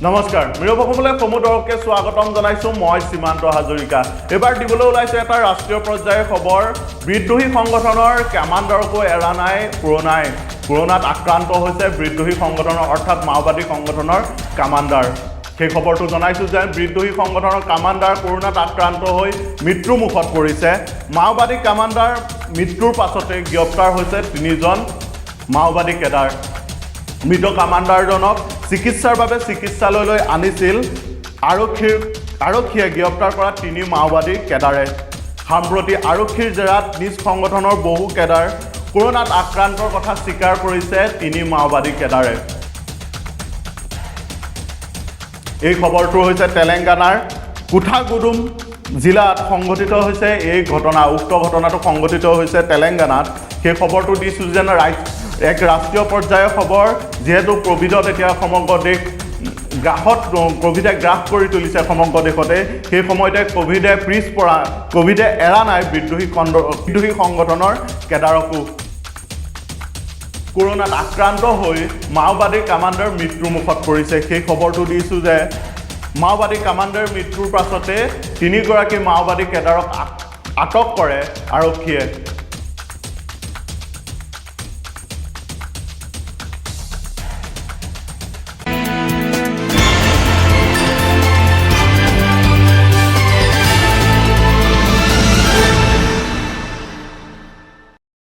নমস্কাৰ, মিৰব অসমলৈ সমূহ দৰ্শকে স্বাগতম জনাইছো। মই সীমান্ত হাজৰিকা। এইবাৰ দিবলৈ ওলাইছে এটা ৰাষ্ট্ৰীয় পৰ্যায়ৰ খবৰ। বিদ্ৰোহী সংগঠনৰ কামাণ্ডাৰকো এৰা নাই কৰোণাই। কৰোণাত আক্ৰান্ত হৈছে বিদ্ৰোহী সংগঠনৰ, অৰ্থাৎ মাওবাদী সংগঠনৰ কামাণ্ডাৰ। সেই খবৰটো জনাইছো যে বিদ্ৰোহী সংগঠনৰ কামাণ্ডাৰ কৰোণাত আক্ৰান্ত হৈ মৃত্যুৰ মুখত পৰিছে। মাওবাদী কামাণ্ডাৰ মৃত্যুৰ পাছতে গ্ৰেপ্তাৰ হৈছে তিনিজন মাওবাদী কেডাৰ। মৃত কামাণ্ডাৰজনক চিকিৎসাৰ বাবে চিকিৎসালয়লৈ আনিছিল আৰক্ষীয়ে গ্ৰেপ্তাৰ কৰা তিনি মাওবাদী কেডাৰে। সাম্প্ৰতি আৰক্ষীৰ জেৰাত নিজ সংগঠনৰ বহু কেডাৰ কৰোণাত আক্ৰান্তৰ কথা স্বীকাৰ কৰিছে তিনি মাওবাদী কেডাৰে। এই খবৰটো হৈছে তেলেংগানাৰ কোঠাগুডুম জিলাত সংঘটিত হৈছে এই ঘটনা। উক্ত ঘটনাটো সংঘটিত হৈছে তেলেংগানাত। সেই খবৰটো দিছোঁ যেন এক ৰাষ্ট্ৰীয় পৰ্যায়ৰ খবৰ। যিহেতু ক'ভিডত এতিয়া সমগ্ৰ দেশ গ্ৰাসত, ক'ভিডে গ্ৰাস কৰি তুলিছে সমগ্ৰ দেশতে, সেই সময়তে ক'ভিডে পিছ পৰা, ক'ভিডে এৰা নাই বিদ্ৰোহী সংগঠনৰ কেডাৰকো। কৰোণাত আক্ৰান্ত হৈ মাওবাদী কামাণ্ডাৰ মৃত্যুৰ মুখত পৰিছে। সেই খবৰটো দিছোঁ যে মাওবাদী কামাণ্ডাৰ মৃত্যুৰ পাছতে তিনিগৰাকী মাওবাদী কেডাৰক আটক কৰে আৰক্ষীয়ে।